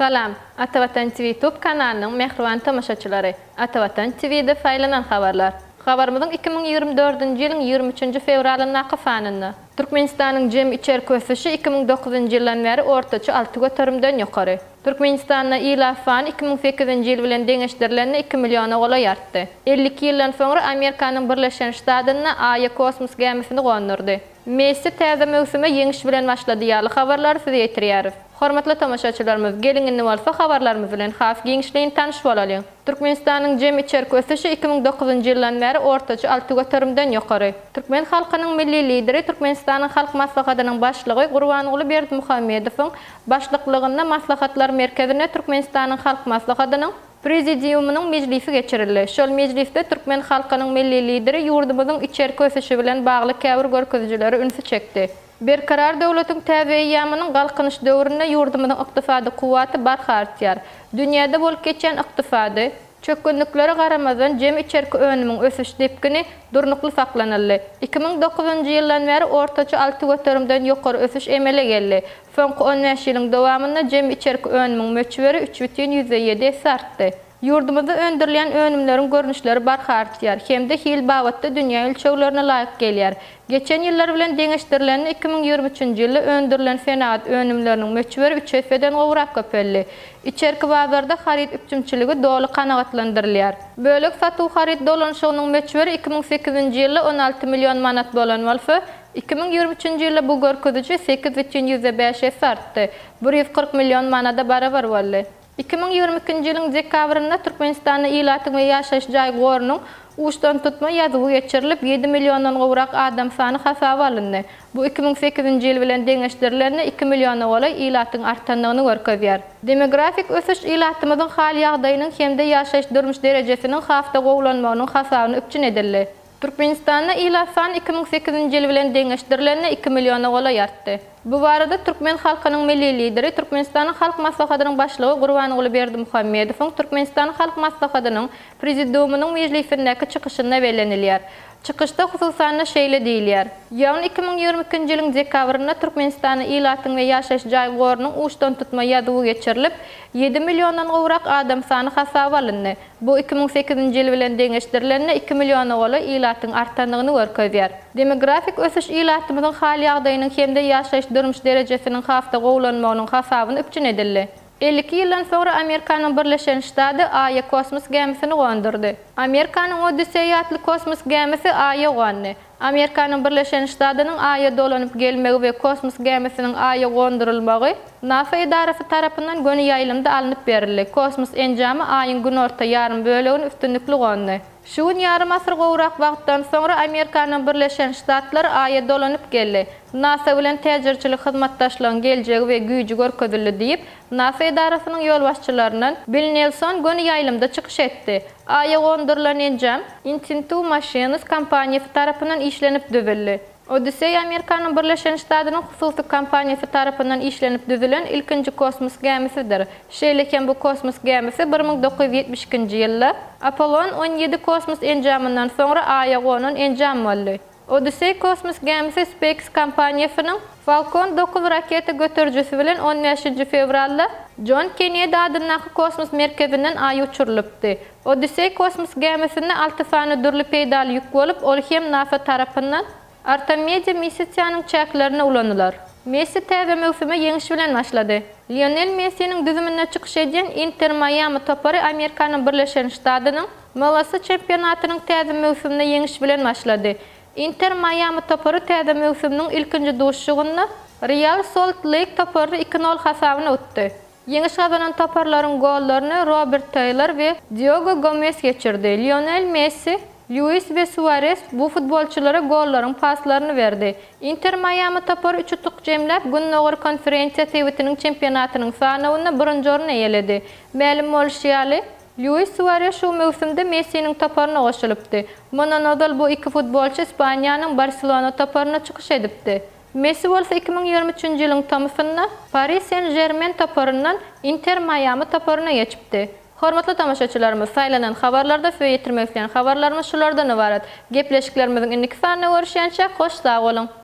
Salam, Atavatan TV Tube kanalynyň mähriban tomaşaçylary! Atavatan TV-de saýlanan habarlar. Habarymyzyň 2024-nji ýylyň 23-nji fewralyndaky sanynda. Türkmenistanyň jemi içerki ösüşi 2009-njy ýyldan bäri ortaça alty göterimden ýokary. Türkmenistanda ilat sany 2008-nji ýyl bilen deňeşdirilende iki milliona golaý artdy. 52 ýyldan soňra Amerikanyň Birleşen Ştatynda Aýa kosmos gämisini gondurdy. Messi täze möwsüme ýeňiş bilen başlady ýaly habarlary size ýetirýäris. Hormatly tomaşaçylarymyz, geliň indi bolsa habarlarymyz bilen has giňişleýin tanyş bolalyň. Türkmenistanyň jemi içerki ösüşi 2009-njy ýyldan bäri ortaça alty göterimden ýokary. Türkmen halkynyň Milli Lideri, Türkmenistanyň Halk Maslahatynyň Başlygy Gurbanguly Berdimuhamedowyň başlyklygynda Maslahatlar merkezinde Türkmenistanyň Halk Maslahatynyň Prezidiumynyň mejlisi geçirildi. Şol mejlisde türkmen halkynyň Milli Lideri ýurdumyzyň içerki ösüşi bilen bagly käbir görkezijilere ünsi çekdi. Berkarar döwletiň täze eýýamynyň Galkynyş döwründe ýurdumyzyň ykdysady kuwwaty barha artýar. Dünýäde bolup geçýän ykdysady çökgünliklere garamazdan, jemi içerki önümiň ösüş depgini durnukly saklanyldy. 2009-njy ýyldan bäri ortaça alty göterimden ýokary ösüş emele geldi. Soňky on bäş ýylyň dowamynda jemi içerki önümiň möçberi üç bütin ýüzde ýedi esse artdy. Ýurdumyzda öndürilýän önümleriň görnüşleri barha artýar hem-de hil babatda dünýä ölçeglerine laýyk gelýär. Geçen ýyllar bilen deňeşdirilende 2023-nji ýylda öndürilen senagat önümleriniň möçberi üç esseden gowrak köpeldi. Içerki bazarda haryt üpjünçiligi doly kanagatlandyrylýar. Bölek satuw haryt dolanyşygynyň möçberi 2008-nji ýylda 16 million manat bolan bolsa, 2023-nji ýylda bu görkeziji sekiz bütin ýüzde bäş esse artdy, 140 million manada barabar boldy. 2022-nji ýylyň dekabrynda Türkmenistanda ilatyň we ýaşaýyş jaý gorunyň uçdantutma ýazuwy geçirilip, ýedi milliondan gowrak adam sany hasaba alyndy. Bu 2008-nji ýyl bilen deňeşdirilende iki milliona golaý ilatyň artandygyny görkezýär. Demografik ösüş ilatymyzyň hal-ýagdaýynyň hem-de ýaşaýyş-durmuş derejesiniň has-da gowulanmagynyň hasabyna üpjün edildi. Türkmenistanda ilat sany 2008-nji ýyl bilen deňeşdirilende iki milliona golaý artdy. Bu barada türkmen halkynyň Milli Lideri, Türkmenistanyň Halk Maslahatynyň Başlygy Gurbanguly Berdimuhamedowyň Türkmenistanyň Halk Maslahatynyň Prezidiumynyň mejlisindäki çykyşynda bellenilýär. Çykyşda hususan-da şeýle diýilýär, Ýagny 2022-nji ýylyň dekabrynda Türkmenistanda ilatyň we ýaşaýyş jaý gorunyň uçdantutma ýazuwy geçirilip, ýedi milliondan gowrak adam sany hasaba alyndy. Bu 2008-nji ýyl bilen deňeşdirilende iki milliona golaý ilatyň artandygyny görkezýär. Demografik ösüş ilatymyzyň hal-ýagdaýynyň hem-de ýaşaýyş-durmuş derejesiniň has-da gowulanmagynyň hasabyna üpjün edildi. 52 ýyldan soňra Amerikanyň Birleşen Ştady Aýa kosmos gämisini gondurdy. Amerikanyň Odisseý atly kosmos gämisi Aýa gondy. Amerikanyň Birleşen Ştadynyň Aýa dolanyp gelmegi we kosmos gämisiniň Aýa gondurylmagy NASA edarasy tarapyndan göni ýaýlymda alnyp berildi. Kosmos enjamy Aýyň günorta ýarym bölegini üstünlikli gondy. Şu gün ýarym asyr gowrak wagtdan soňra Amerikanyň Birleşen Ştatlary Aýa dolanyp geldi. NASA bilen täjirçilik hyzmatdaşlygyň geljegi we güýji görkezildi diýip, NASA edarasynyň ýolbaşçylaryndan Bill Nelson göni ýaýlymda çykyş etdi. Aýa gondurylan enjam Intintu Machines kompaniýasy tarapyndan işlenip düzüldi. Odisseý Amerikanyň Birleşen Ştadynyň hususy kompaniýasy tarapyndan işlenip düzülen ilkinji kosmos gämisidir. Şeýle hem bu kosmos gämisi 1972-nji ýylda Apollon 17 kosmos enjamyndan soňra Aýa gonan enjam boldy. Odisseý kosmos gämisi SpaceX kompaniýasynyň Falcon dokuz raketa göterijisi bilen on bäşinji fewralda Jon Kennedi adyndaky kosmos merkezinden Aýa uçurylypdy. Odisseý kosmos gämisinde alty sany dürli peýdaly ýük bolup, ol hem NASA tarapyndan Artemida missiýanyň çäklerinde ulanylar. Messi täze möwsüme ýeňiş bilen başlady. Lionel Messiniň düzüminde çykyş edýän Inter Maýami topary Amerikanyň Birleşen Ştadynyň MLS çempionatynyň täze möwsümine ýeňiş bilen başlady. Inter Maýami topary täze möwsüminiň ilkinji duşuşygynda Real Solt Leýk toparyny iki nol hasabyna utdy. Ýeňiş gazanan toparlaryň gollaryny Robert Teýlor we Diogo Gomes geçirdi. Lionel Messi, Luis we Suares bu futbolçylara gollaryň paslaryny berdi. Inter Maýami topary üç utuk jemläp, Gündogar konferensiýa sebitiniň çempionatynyň sanawynda birinji orny eýeledi. Mälim bolşy ýaly, Luis Suares şu möwsümde Messiniň toparyna goşulypdy. Mundan ozal bu iki futbolçy Ispaniýanyň Barselona toparynda çykyş edipdi. Messi bolsa 2023-nji ýylyň tomusynda Pari Sen-Žermen toparyndan Inter Maýami toparyna geçipdi. Hormatly tomaşaçylarymyz, saýlanan habarlarda size ýetirmek isleýän habarlarymyz şulardan ybarat. Gepleşiklerimiziň indiki sanynda görüşýänçäk, hoş sag boluň!